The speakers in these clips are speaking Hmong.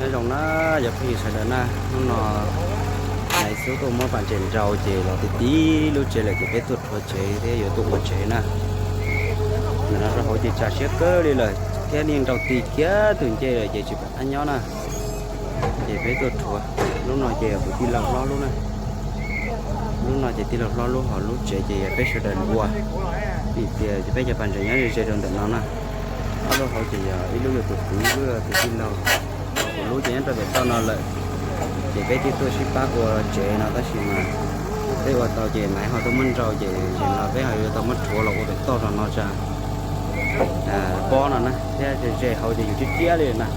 Nyob zoo na, cov phooj ywg sawv daws na, hnub no Maiv Xub tuaj muab pas ntses nrau ces los tib tib lub tsev lawm ces peb tuaj rhuav tsev thiab yuav tuaj ua tsev na. Ntawm no rau hauv ces tsav siab kawg li lawm thiab yeej nrau ti kiag tus ncej lawm ces tsis pom qab nyob na. Ces peb tuaj rhuav, lub no ces yog kuv tij laug hlob lub na. Lub no ces tij laug hlob lub, ho lub tsev ces yog peb sawv daws ua. Vim tias peb cov pas ntses nyob ze ze rau ntawm no na. Ob lub hauv ces yog ib lub yog tus kwv, ib lub yog tus tij laug. Kuv lub ces nyob rau pem toj no lawm. Ces peb thiaj tuaj sib pab ua tsev no tab sis mas peb ua tau ces Maiv ho tuaj muab nrau ces zaum no peb ho yuav tau muab rhuav los ua pem toj rau no tsa pob no na thiab ze ze hauv ces yus tsiab tsiab li na.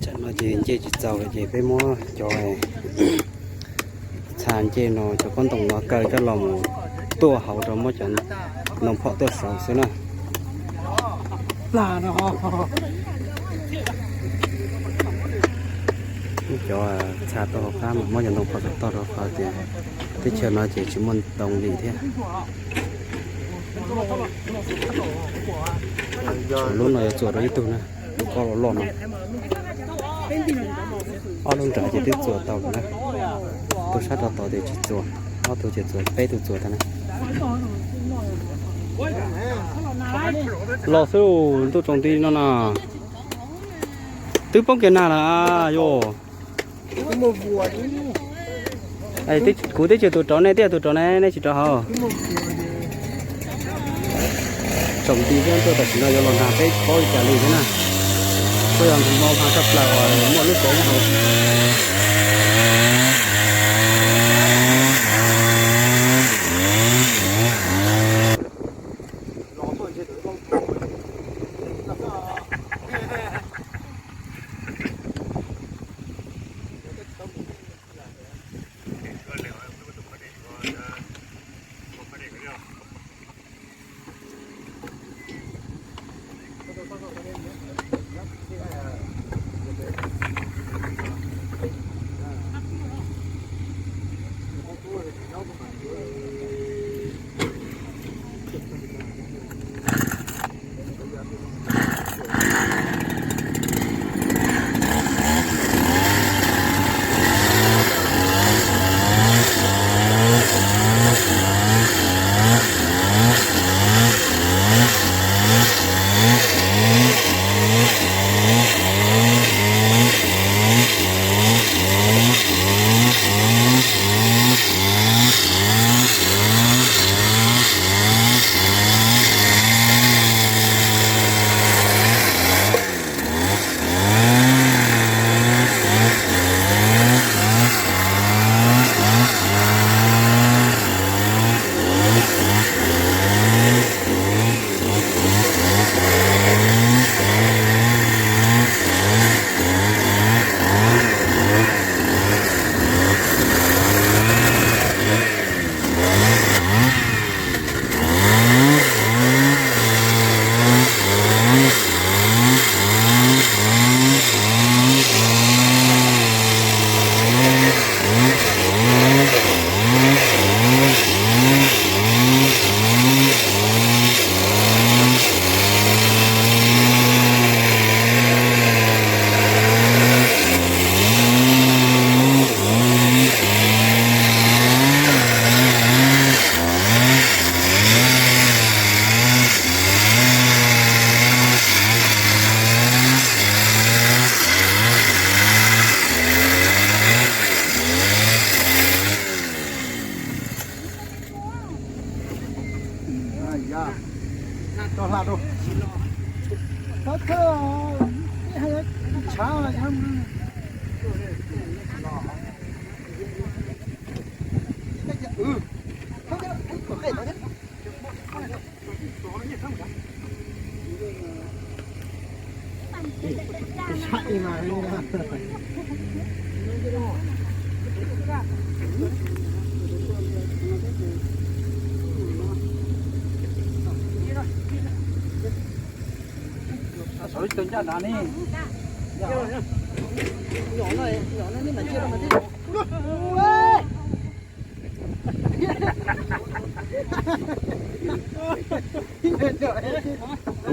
Tsam no ces nce tsis txaus ces peb muab cov txha ncej no, cov pob ntoos no kaw coj los mus tuaj hauv rau muab cov ntoo phom tuaj saud xwb na. Muab cov txha tuaj hauv qab mas muab cov ntoo phom saum toj rau qhov tias teb chaws no ces tsis muaj ntoo li thiab. Lub no yuav txuas rau ib tug na, lub kaub loj loj no. Ob lub nrad ces twb txuas tau lawm na. Tus sab rau tod ces tsis txuas, ob tug ces txuas, peb tug txuas tag na. Los xwb, ntuj tsaus nti no na. Twb poob kiag nag lawm yog. Kuv twb tsis tus rov, nej twb yog tus rov ne, nej tsis rov hauv. Tsaus nti thiab, tuaj tam sim no yuav los nag peb paub li cas li thiab na. Kuj yog nag hmo nag tshaj plaws uas muaj lub tsev nyob hauv.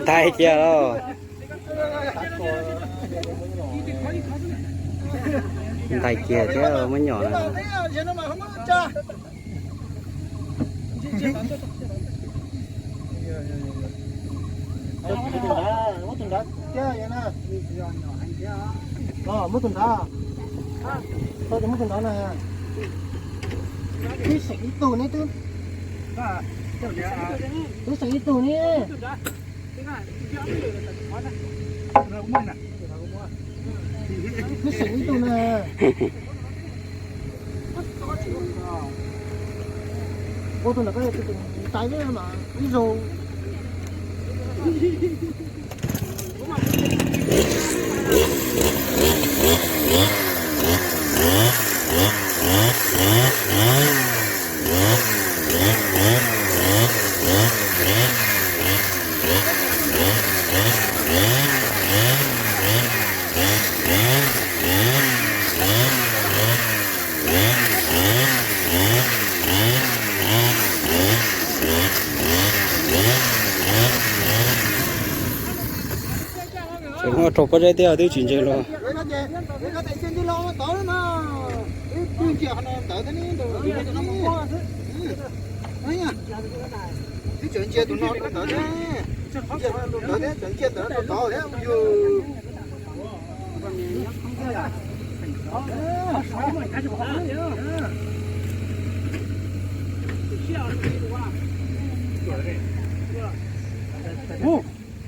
Ntaiv kiag los. Ntaiv kiag thiab muab nyom na. Thiab na. Muab tus nrad. Tau ces muab tus nrad na. Twb seem ib tug ne, twb, twb seem ib tug ne. Twb seem ib tug na. Ua tus ntawm ko yog tus tais mas ib zaug. Tseem muaj rau pob zeb thiab twb tsis ntse los. Twb tseem ntsia tus no rau ntawd thiab, ntsia tus ntawd thiab, tseem ntsia ntawd rau tod thiab yus.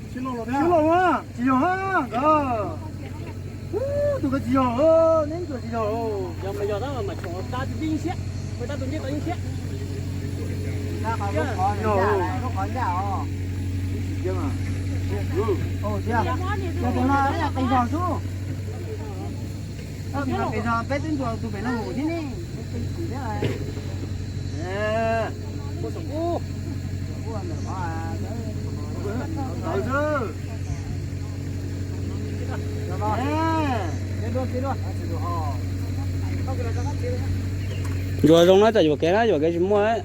Tsis los, tsis yog nkawd. Tus ko tsis yog, neb ntsuas tsis yog. Yog, yog tus no qis zog xwb. Tus no qis zog, peb twb ntsuas tus pem no mus thiab ne. Ntsuas zoo na, tsam yuam kev na, yuam kev tsis muaj.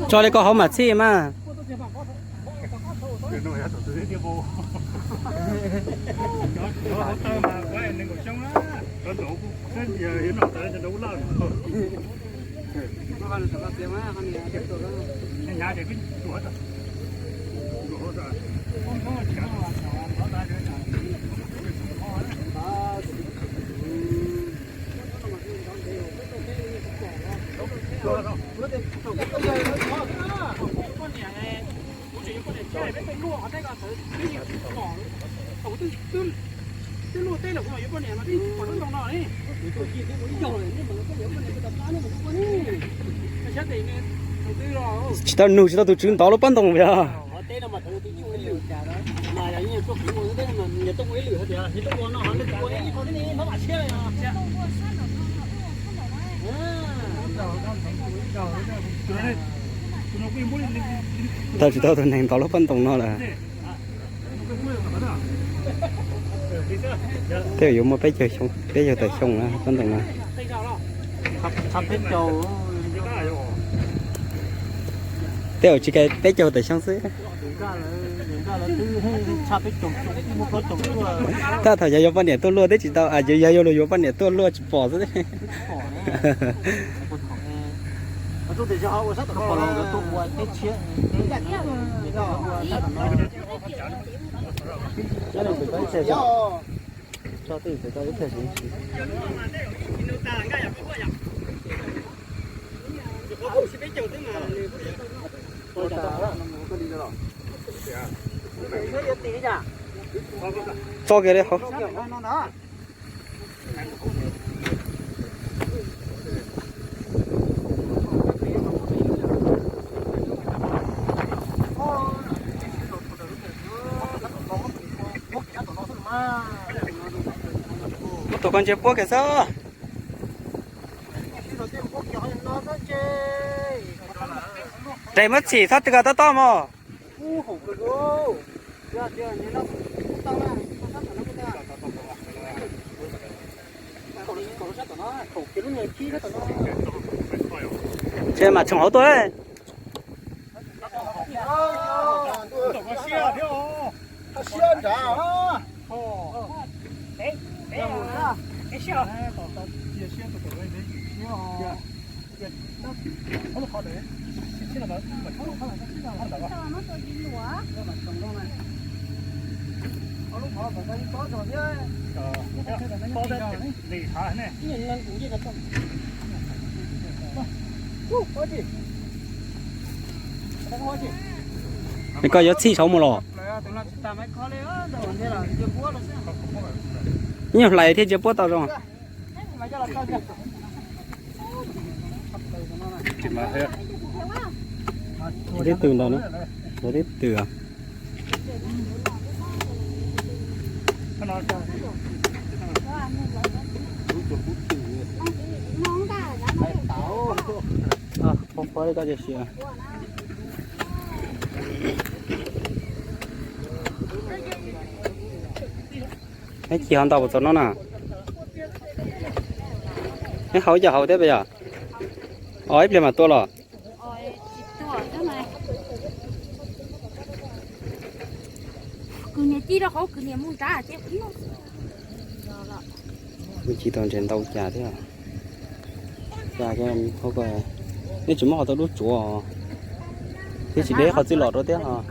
Tso li koj hauv mam txhij mas. Tsis tau nug, tsis tau tus tswv ntov lub pob ntoo yog. Tau tsis tau tus neeg ntov lub pob ntoo no lawm. Tej yuav muaj peb caug xyoo, peb caug tawm xyoo na pob ntoo no. Tej zaum tsis kav peb caug tawm xyoo xwb. Tab thaum yog yuav poj niam tuaj luaj twb tsis tau, yog yuav luag yuav poj niam tuaj luaj tsis pom xwb. Tso kiag li hauv. Muab tus koj ntsia puab kiag xwb. Res muab txhim txhob tw ko tob tob mog. Ces mam tsoom hauv tuaj. Es koj yuav txhij saud mus los? Nyuag hlais thiaj ntsia puab tau zoo. Tib tw ntawd na, tib tw. Neb ci ho ntau puas txaus no na? Neb haus ib co haus thiab puas yog? Os, ib pliag mam tua los. Kwv niam ci rau qhov kwv niam mus nrad ces kuv mus. Mus ci tau ntses ntau cas thiab. Cas, nej tsis muab qhov tau dub tsuav thiab, tsis deb qhov txwj los rau thiab os.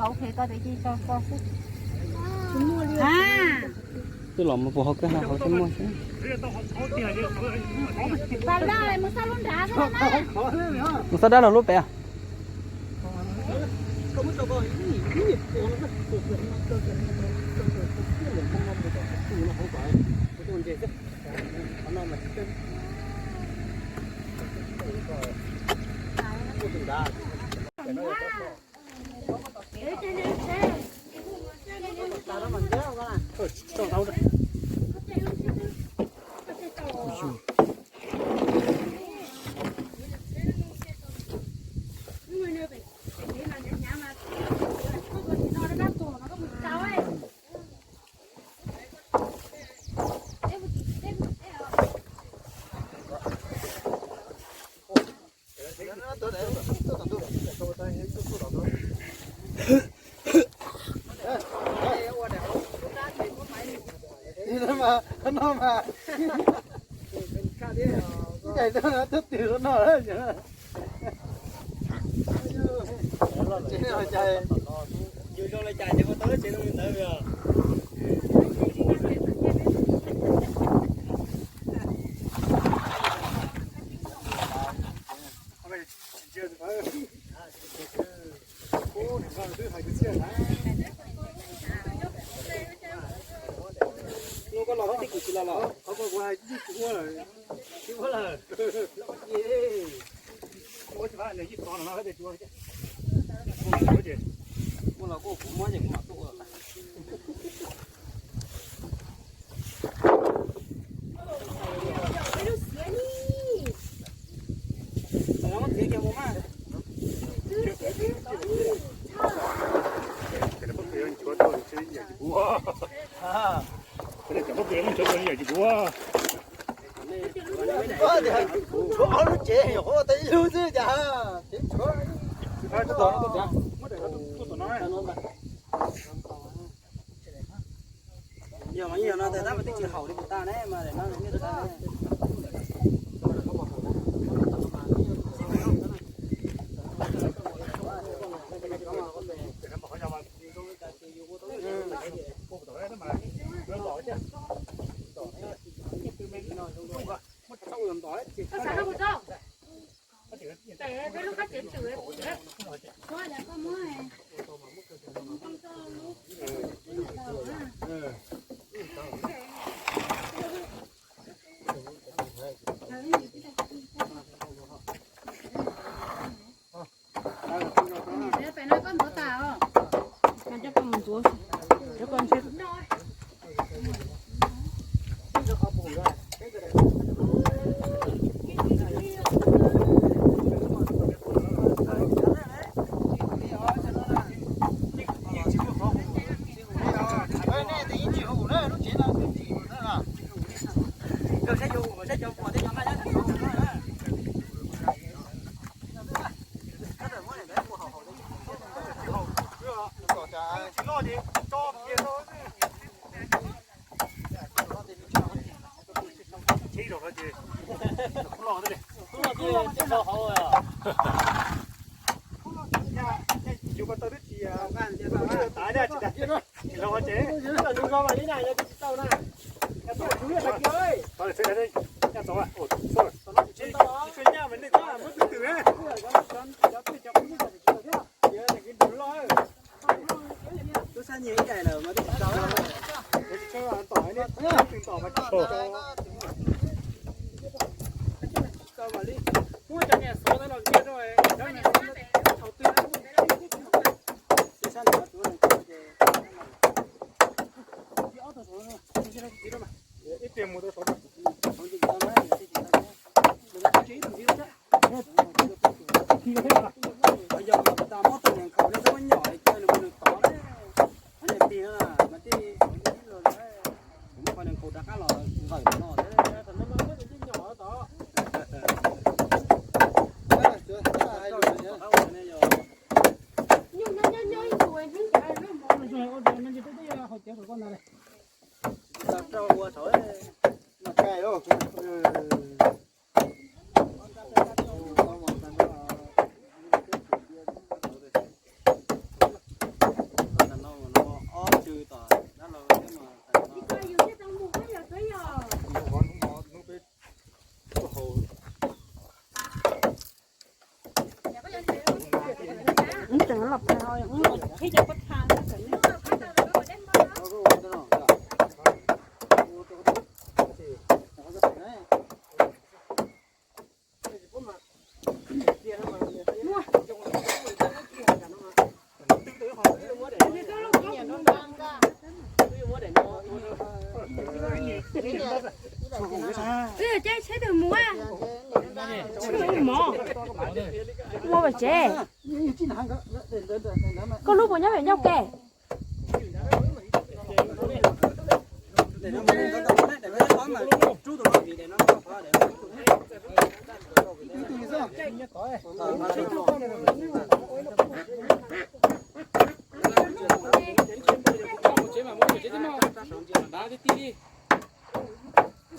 Txwj los mus puas hauv kwj ha hauv thiab muaj xwb. Mus xab dab los lub pem. Qhov no mas ib daim no thwb twg qhov no lawm. Yus zoo li cas ces ua tau lub tsev zoo li ntawd os. Lub koj los tib kuv tsis los los. Qhov ko kuv hais tsis ua lawm. Tsis ua lawm. Ua tsis pab nws yij tod no no tias tsis ua. Muaj los kuj kuv muab ces kuv mam tuaj ua. Tshuav ob lub tsev, nyuam qhuav ua tau ib lub xwb cas. Tsev tshuav. Yog mas, yog no tas tab mas twb tsis haum li puas tag ne, mas daim no nws niaj tas ne. Lub sab nyiag ib daim lawm mas twb tsis tau. Tsis tau mam li muab cov niag xov ntawd los nyiag rau, cov niag xov ntawd thaum twg. Ib tiag mus tau saud. Yog tas muab tus niam nkhaus no txhob nyom caw nws mus nws tod, niam tig no mas tej, kuv muab qhov niam nkhaus rov qab los nqawm no. Wb caij tsheb twg mus a? Mus mov. Mus pem tsev. Koj hlub puas nyob pem ncauj ke?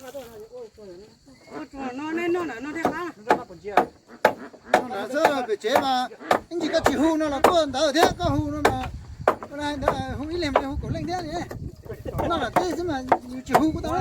Noj nrad xwb, pem tsev mas ib ntsis koj tsis hu no los tuaj ntawd thiab, koj hu no mas hu ib leeg hu kaum leej thiab. Noj nram teb xwb mas yus tsis hu kuj tau.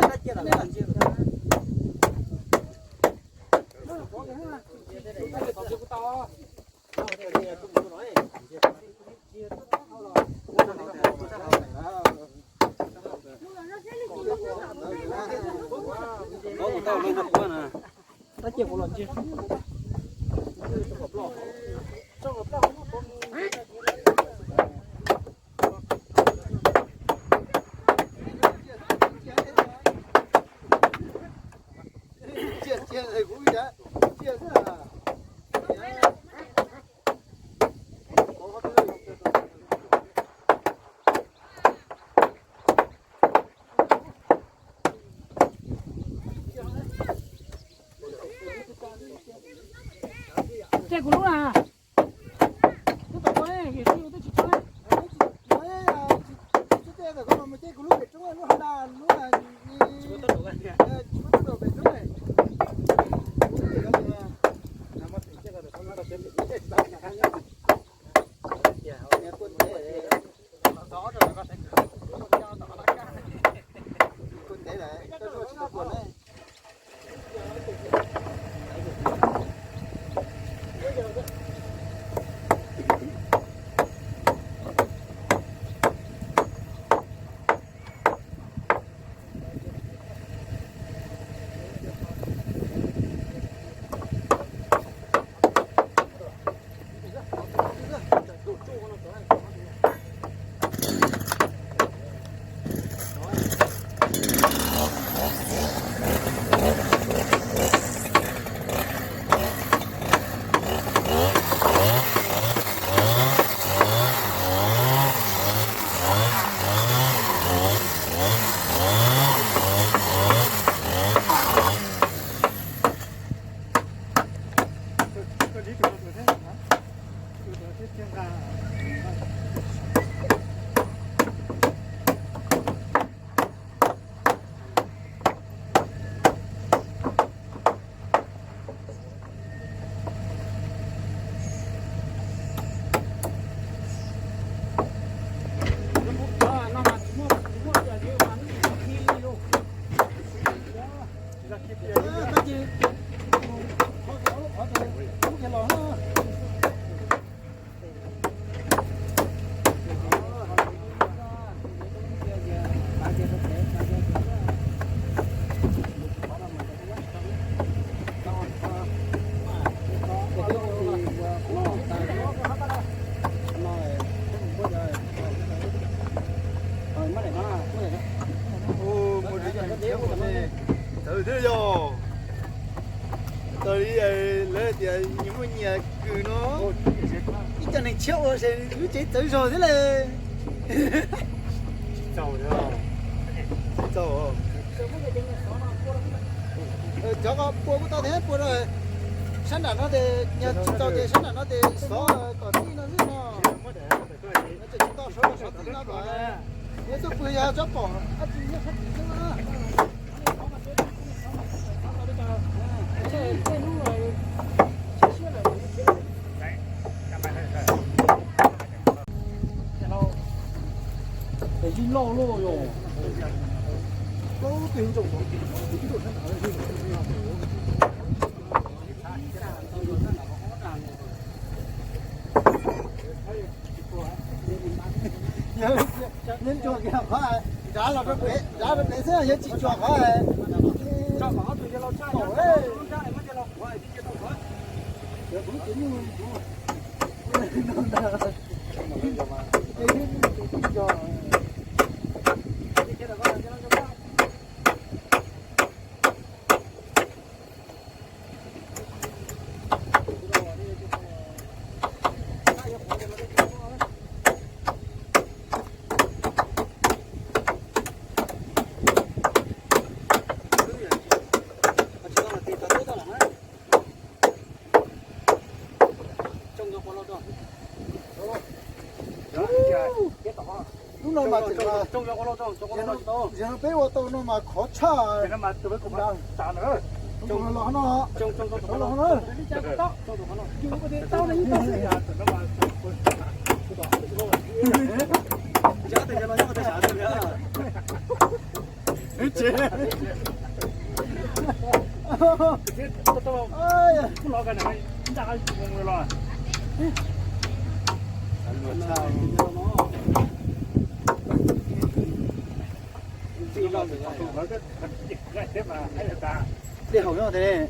Ces kuv lub na. Twb tau ua, yus twb tsis tau. Txawv thiab yog. Tau li lawv tias nyias muaj nyias kws no, ib co neeg tshiab ua ces lub tsev txawv zog thiab le. Tsis txaus. Cov ko pua kuj tau thiab, pua rau sab nram no ces yog tsis txaus ces sab nram no ces xov kom txij no xwb no. Tsis tau xov, xov txij no kom yuav tuaj pw yog tsob pom dab tsi nyob sab tim xwb na. Ib loj loj yog. Neb tsuag kiag qhov, nrad los rau pem, nrad rau pem xwb, yog tsis tsuag qhov. No mas, yog no peb ua tau no mas khov tshaj. Los no, los no. Dej haus nyob tes.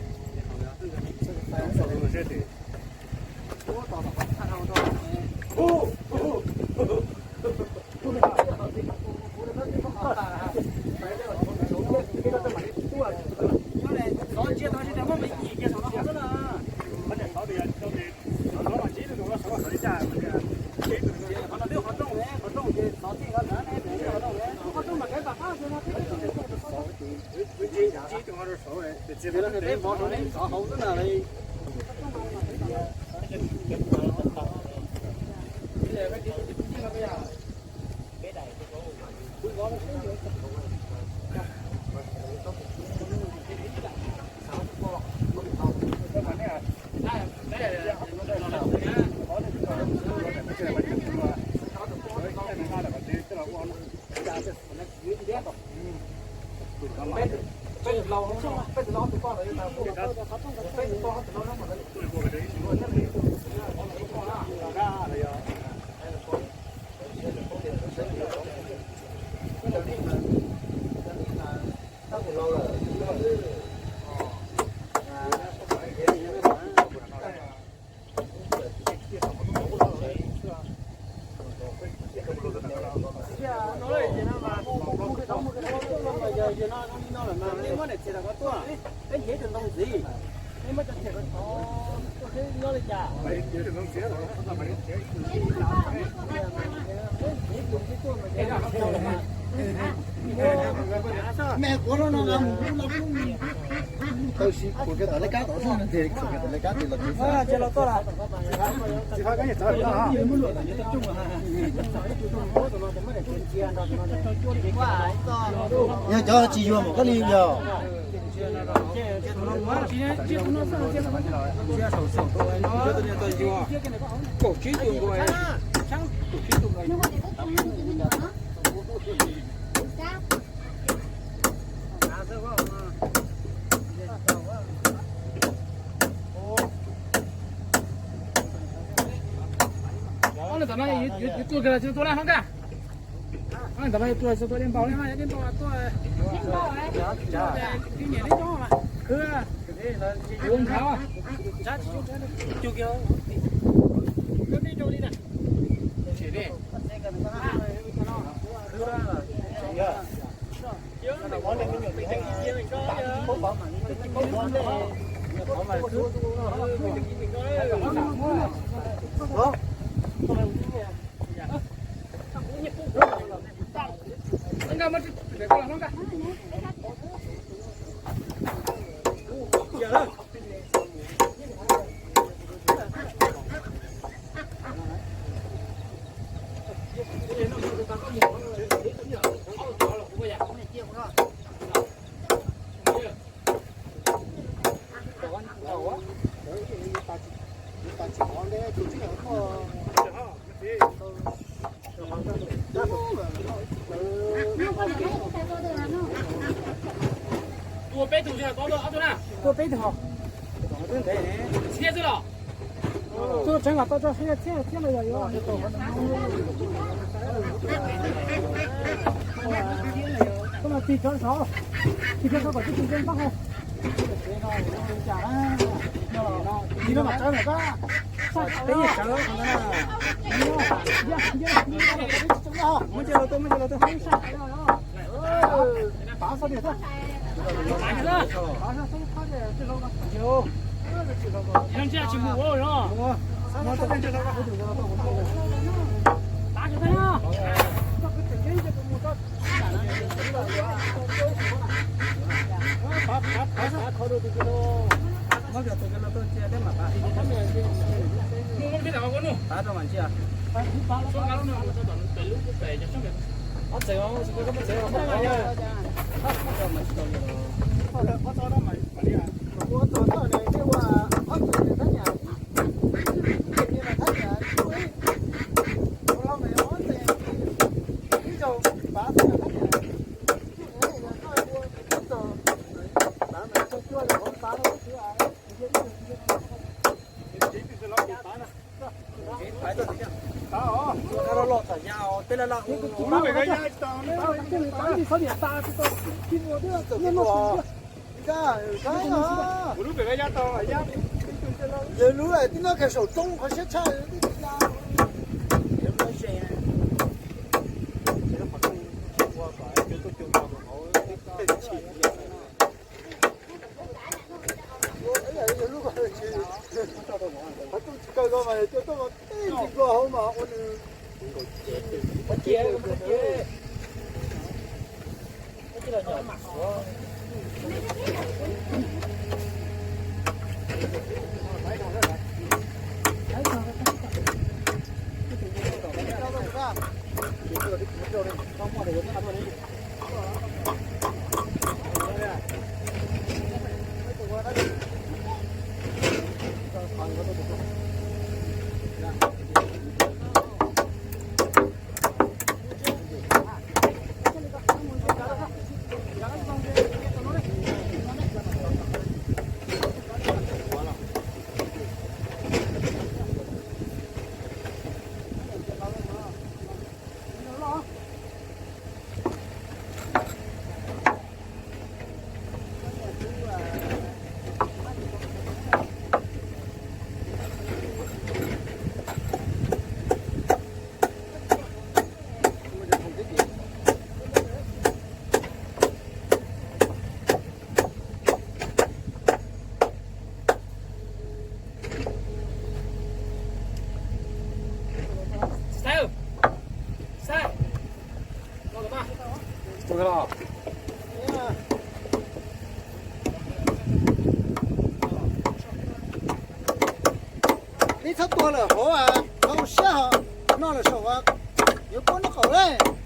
Tau si kuv ke tom lej kab tod xwb, kuv ke tom lej kab tes los tsis xav. Yog cov tsis yuag mas koj li yog. Ob, tam no yuav tuaj kawg los tsis tuaj na hlob nkaj? Ob, tam no yuav tuaj tsis tuaj, dej npau, dej npau tuaj. Khwv, yuav nrhav. Tuaj peb tug tsis tau ob tug na. Tuaj peb tug. Txhiab xwb los? Tuaj tseev kom tau tso siab txhiab txhiab los yog yuav. Koj mas tig cov saud, tig cov saud kom tib tig cov npab hau. Tig no mas tsawv lawm kab. Peb yig tsawv. Muab ncej los tuaj, muab ncej los tuaj. Yawg lub tib no kag saum roob qhov siab tshaj. Qhov rooj tsis kaw ko mas coj tuaj mas tej ntsis nplo hauv mas ua nws. Neb txhob tuag lawm hauv, txhob ua siab hos, noj lawm saum, yuav poob nraub qaum lawm.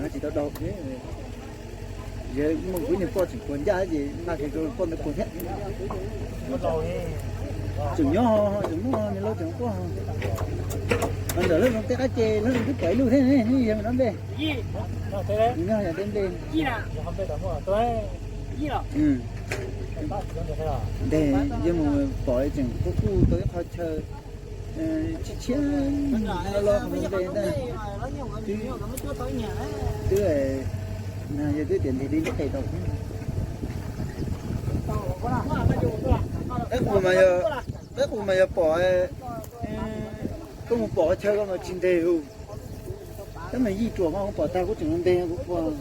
Tsis tau daug, yog muaj kuv niag poj tseem puag ncaj ces nqa kiag rau poj ntawd puag thiab. Tseem nyob ho tseem muaj niag laus tseem quaj ho. Ntawm lub zoo tej qab ces lub zoo twb pom ib lub thiab ne, yog no npe. Nyob yog tej npe. Nteg yog mus pom tseem kuj kuj tau ib qho chaw tshiab tshiab los los npe ntag. Twb, yog twb tias nteg li neb qe tau. Peb qus mas yog, peb qus mas yog pom, koj mus pom qhov chaw ko mas tsis nteg hu. Tab mas yij ruam mas kuv pom tag kuv tseem nteg kuv quaj.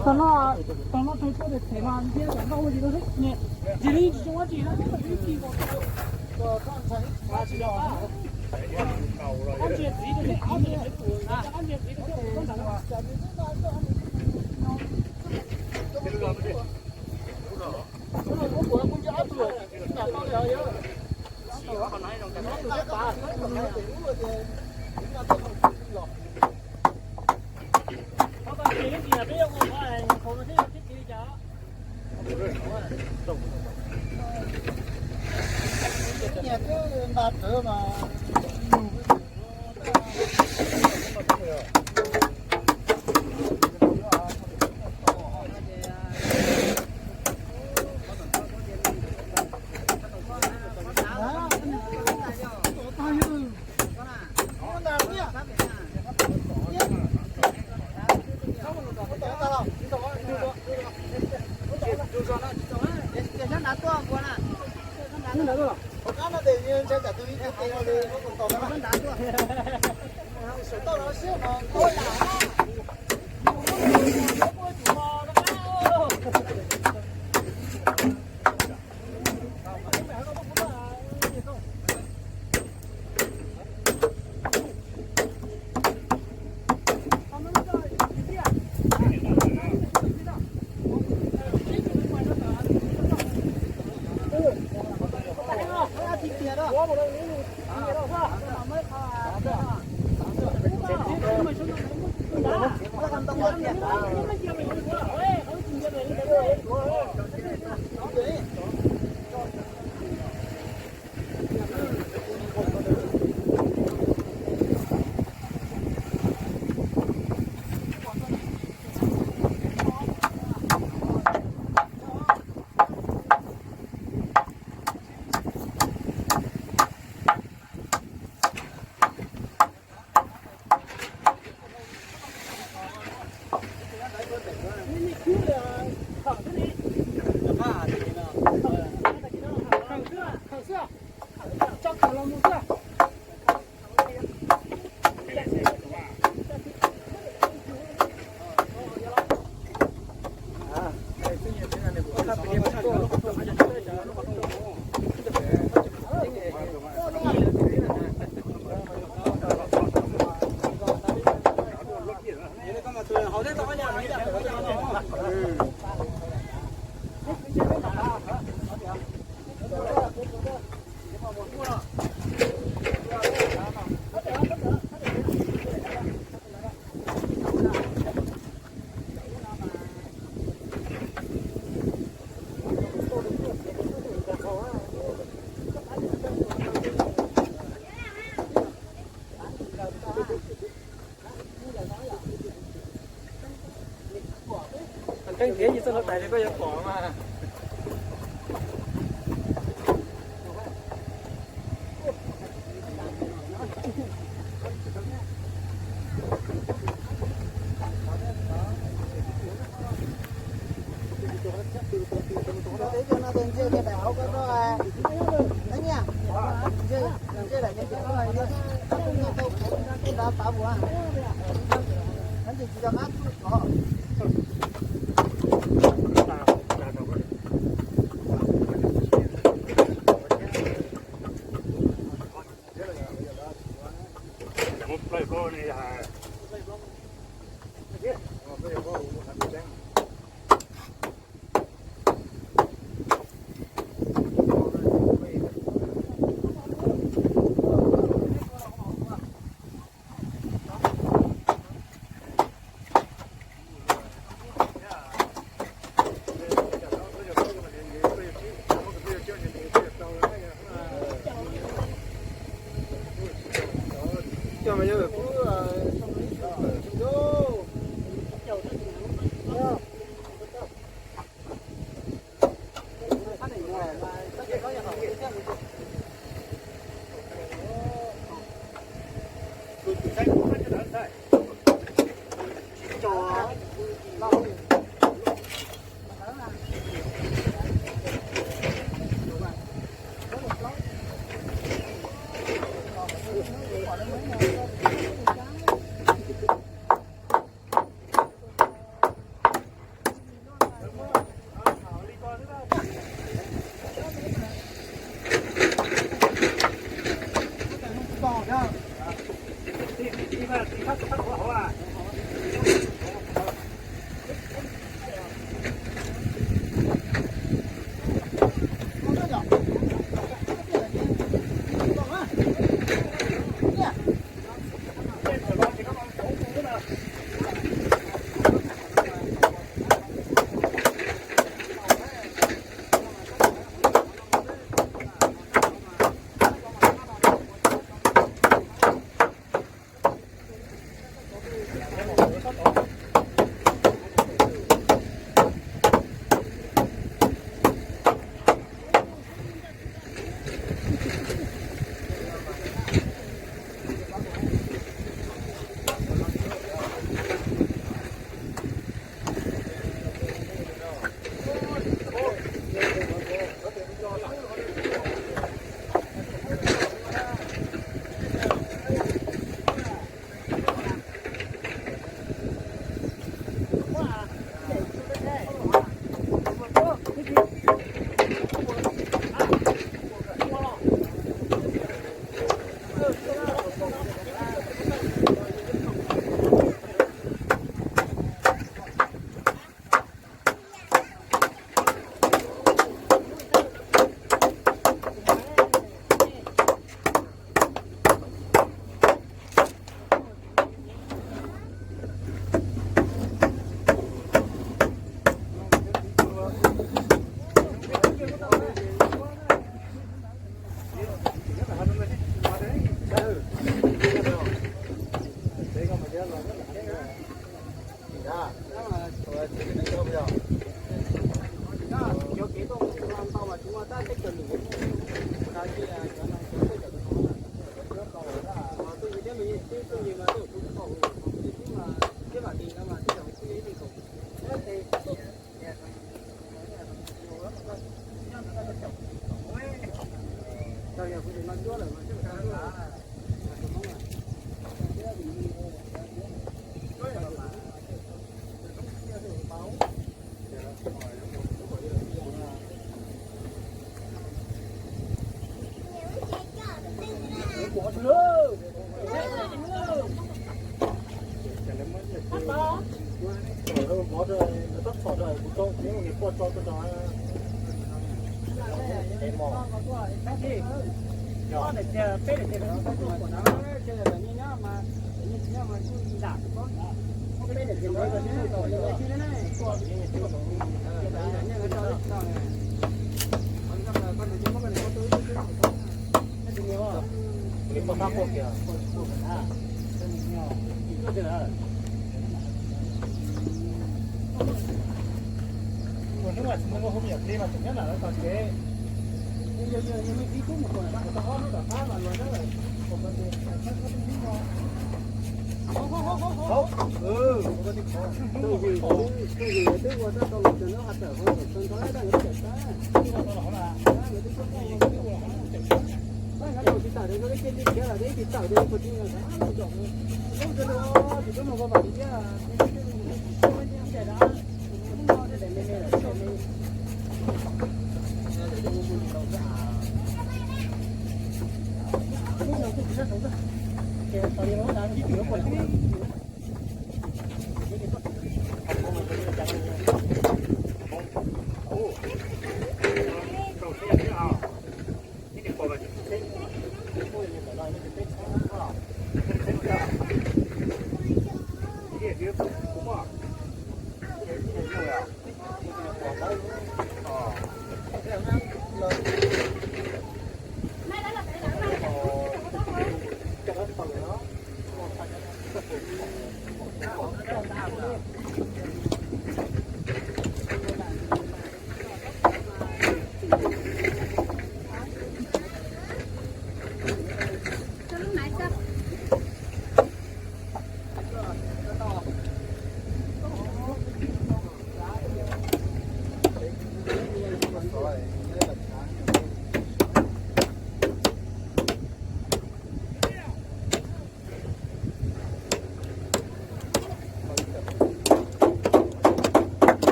Tau no, tau no tau tuaj txhev mas ntsia tam noj ua tsis tau thiab. Ntsis li tsis zoo dab tsi na, ib kis ko. Ob ntsia txiv rau, ob ntsia txiv rau, ob ntsia txiv rau. Thiab yus txoj hlua tais li koj yuav pom mas.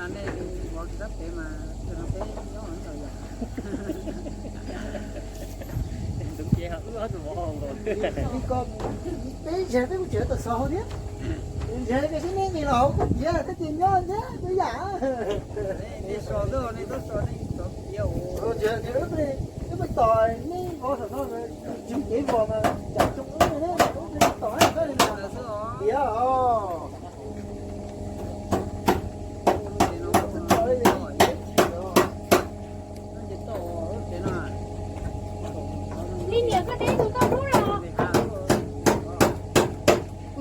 Nej mus sab pem mas peb nyob ntawd yam. Tus ces wb ob tug vov nkaus. Peb ntshai peb kuj tseem tau xav hauv thiab. Ntshai peb sib neb nis los hauv kuj tiav thiab ces nyob thiab tus yam. Nej so, nej tub so, nej tov tiav. Ntshai wb, wb peb tos nej vov saum no, tsis muaj kev vov mas tsam tsoo wb ne, wb peb tos nej xwb os. Tiav os. Ib niam koj deb tus toj rub los.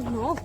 Hnov.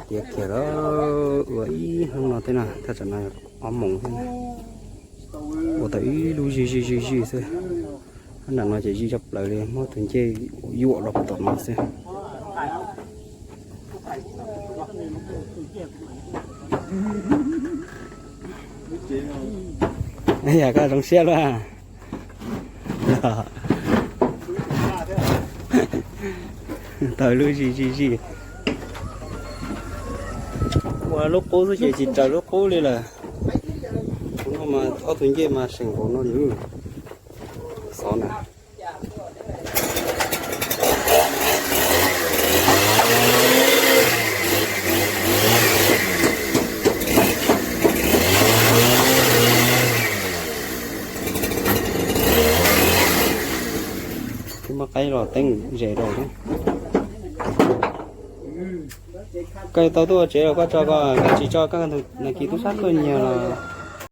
Tiav kiag lawm, ua ib hnub no thiab na, thaj tsam no ob moos thiab na. Ua tau ib lub zij zij zij zij xwb. Nram no ces zij tshaj plaws li, muab tus ncej yuam los puag tom no xwb. Yam koj zoo siab luaj. Tau lub zij zij zij. Ua lub qub xwb ces tsis raws lub qub li lawm. Kuv no mas ob tug ncej mas seem nkaus no li. Xov na. Twb muab qaib los teeb ze rau thiab. Koj tau tuaj ua tsev los koj tso, koj tsis tso koj nag kis tub sab tuaj nyiag los.